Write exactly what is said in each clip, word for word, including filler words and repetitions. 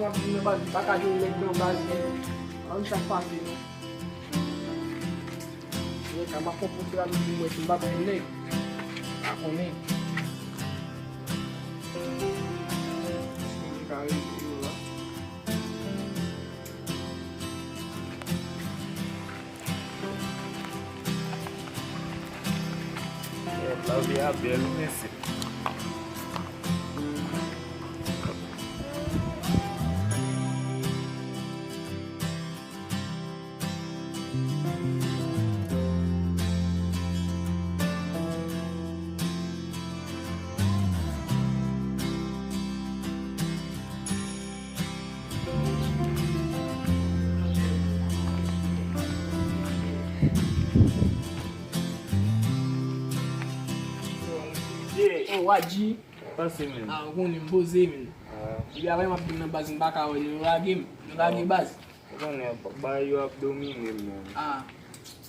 Nan baz, m pa ka jwenn nèg nan baz, men. An sa k pase, non. Nèg la, m ap pran pòt la, m di mwen, si m pa jwenn nèg, pa konnen. Si m ka rete yo la. Lavi a bèl, wi, mesye. Oh, Wadji. Pase, men. Ah, ou konnen m poze, men. Ah. Depi apre m ap vin nan baz, m pa ka wè nou lage m. Nou lage baz. Ou konnen, ba-, bagay yo ap domine m, men. Ah.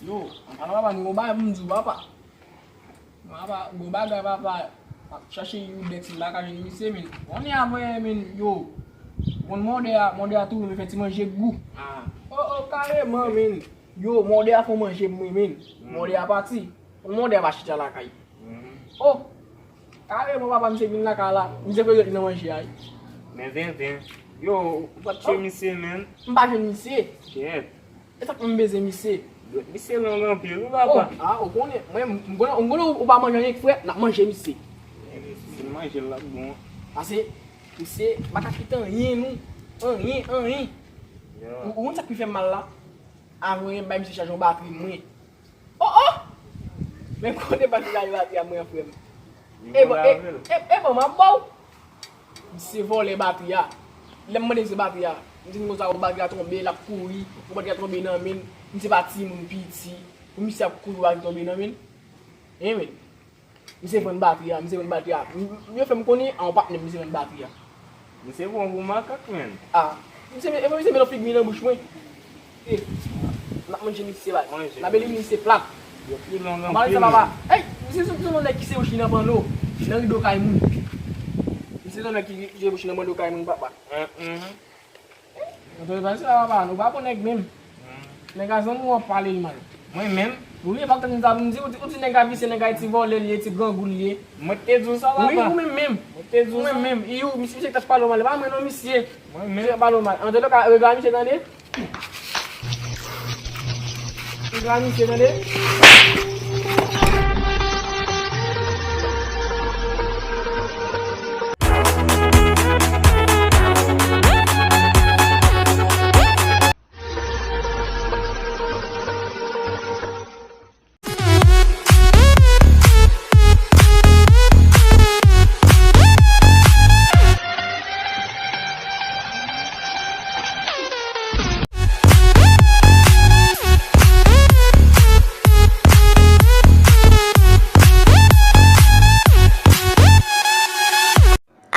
Yo, an palan papa, nou gon bagay pou m di w, papa. Papa, gon bagay, papa. M ap chache yon dèks, m pa ka jwenn misye, men. Konnen apre, men, yo. Konn mòdè a, mòdè a tou, men fè ti manje gou. Ah. Oh, oh, kareman, men. Yo, mòdè a fè yon manje pou mwen, men. Mm. Mòdè a pati. Konn mòdè a pa chita lakay. Mm. Oh! Kareman, papa, misye vin lakay la. Misye fè zòt li nan manje a, wi. Men ven, ven. Yo, ou pa t tcheke misye, men. M pa jwenn misye. Kyèt. E sa k fè m bezwen misye. Dwèt misye long anpil, wi, papa. Oh, ah, ou konnen, mwen, m konnen, m konnen ou pa manje anyen k frèt, n ap manje misye. Si n manje l, l ap bon. Pase, misye, m pa ka kite anyen, non. Anyen, anyen. Ou, ou konn sa k pi fè m mal la? Avan yon bay misye chaje yon batri mwen. Oh, oh! Men kote batri la, batri a mwen an, frè m. E bon, e, e, e bon, m ap ba w. Misye vòlè batri a. Lè m mande misye batri a, misye di m konsa, o, batri a tonbe, l ap kouri, o, batri a tonbe nan men l. Misye pa timoun piti pou misye ap kouri batri tonbe nan men l. Hein, men. Misye vann batri a, misye vann batri a. M, m, yo fè m konnen a yon patnè m, misye vann batri a. Misye pran pou makak, men. Ah, misye, e misye met yon figi nan bouch mwen. E, n ap manje misye, bay. Manje. N ap elimine misye plat. Yo pi long anpil. Pale sa, papa. Ey, misye se, se yon nèg ki se bouch li nan panno, nan rido kay moun. Misye se yon nèg ki, ki se bouch li nan panno kay moun, papa. Hum, hum. Antre pase la, papa, nou pa bon nèg menm. Nèg a zanmi w ap pale l mal. Mwen menm? Wi, e pa tann sa pou m di, ou di, ou di nèg a visye, nèg a e ti vòlè li ye, ti grangou li ye. Mwen te di w sa, papa. Wi, ou menm menm. Mwen te di w sa. Ou menm menm. I ou, misye, misye t ap pale w mal, e pa mwen non, misye. Mwen menm. Misye t ap pale w mal. Antre ka, regle a misye, tande. Regle a misye, tande.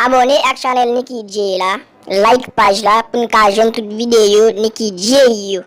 Abòne ak chanèl Nicky Jay la, like paj la pou n ka jwenn tout videyo Nicky Jay yo.